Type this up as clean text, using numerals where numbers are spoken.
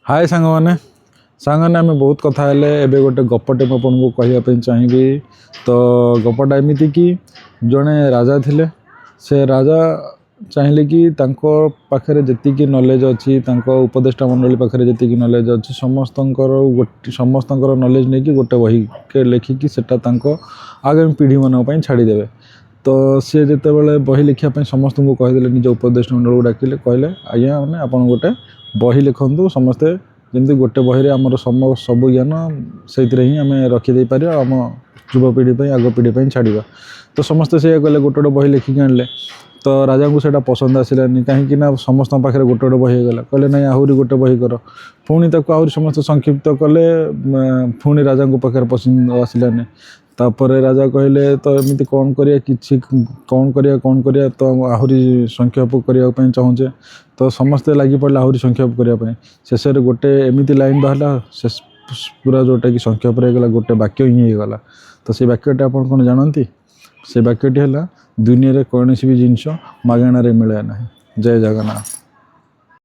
ହାଏ ସାଙ୍ଗମାନେ, ସାଙ୍ଗମାନେ, ଆମେ ବହୁତ କଥା ହେଲେ। ଏବେ ଗୋଟେ ଗପଟେ ମୁଁ ଆପଣଙ୍କୁ କହିବା ପାଇଁ ଚାହିଁବି। ତ ଗପଟା ଏମିତି କି ଜଣେ ରାଜା ଥିଲେ। ସେ ରାଜା ଚାହିଁଲେ କି ତାଙ୍କ ପାଖରେ ଯେତିକି ନଲେଜ୍ ଅଛି, ତାଙ୍କ ଉପଦେଷ୍ଟା ମଣ୍ଡଳୀ ପାଖରେ ଯେତିକି ନଲେଜ୍ ଅଛି, ସମସ୍ତଙ୍କର ଗୋଟେ ସମସ୍ତଙ୍କର ନଲେଜ୍ ନେଇକି ଗୋଟେ ବହି ଲେଖିକି ସେଟା ତାଙ୍କ ଆଗାମୀ ପିଢ଼ିମାନଙ୍କ ପାଇଁ ଛାଡ଼ିଦେବେ। ତ ସିଏ ଯେତେବେଳେ ବହି ଲେଖିବା ପାଇଁ ସମସ୍ତଙ୍କୁ କହିଦେଲେ, ନିଜ ଉପଦେଷ୍ଟା ମଣ୍ଡଳୀକୁ ଡାକିଲେ, କହିଲେ, "ଆଜ୍ଞା ମାନେ, ଆପଣ ଗୋଟେ ବହି ଲେଖନ୍ତୁ ସମସ୍ତେ, ଯେମିତି ଗୋଟେ ବହିରେ ଆମର ସବୁ ଜ୍ଞାନ ସେଇଥିରେ ହିଁ ଆମେ ରଖିଦେଇପାରିବା, ଆମ ଯୁବପିଢ଼ି ପାଇଁ, ଆଗ ପିଢ଼ି ପାଇଁ ଛାଡ଼ିବା।" ତ ସମସ୍ତେ ସେଇଆ କଲେ, ଗୋଟେ ଗୋଟେ ବହି ଲେଖିକି ଆଣିଲେ। ତ ରାଜାଙ୍କୁ ସେଇଟା ପସନ୍ଦ ଆସିଲାନି, କାହିଁକି ନା ସମସ୍ତଙ୍କ ପାଖରେ ଗୋଟେ ଗୋଟେ ବହି ହେଇଗଲା। କହିଲେ, "ନାଇଁ, ଆହୁରି ଗୋଟେ ବହି କର।" ପୁଣି ତାକୁ ଆହୁରି ସମସ୍ତେ ସଂକ୍ଷିପ୍ତ କଲେ। ପୁଣି ରାଜାଙ୍କ ପାଖରେ ପସନ୍ଦ ଆସିଲାନି। ତାପରେ ରାଜା କହିଲେ, "ତ ଏମିତି କ'ଣ କରିବା? କିଛି କ'ଣ କରିବା, କ'ଣ କରିବା? ତ ଆହୁରି ସଂକ୍ଷେପ କରିବା ପାଇଁ ଚାହୁଁଛେ।" ତ ସମସ୍ତେ ଲାଗି ପଡ଼ିଲେ ଆହୁରି ସଂକ୍ଷେପ କରିବା ପାଇଁ। ଶେଷରେ ଗୋଟେ ଏମିତି ଲାଇନ୍ ବାହାରିଲା, ଶେଷ ପୁରା ଯେଉଁଟାକି ସଂକ୍ଷେପରେ ହେଇଗଲା, ଗୋଟେ ବାକ୍ୟ ହିଁ ହେଇଗଲା। ତ ସେଇ ବାକ୍ୟଟା ଆପଣ କ'ଣ ଜାଣନ୍ତି? ସେ ବାକ୍ୟଟି ହେଲା, "ଦୁନିଆରେ କୌଣସି ବି ଜିନିଷ ମାଗଣାରେ ମିଳେ ନାହିଁ।" ଜୟ ଜଗନ୍ନାଥ।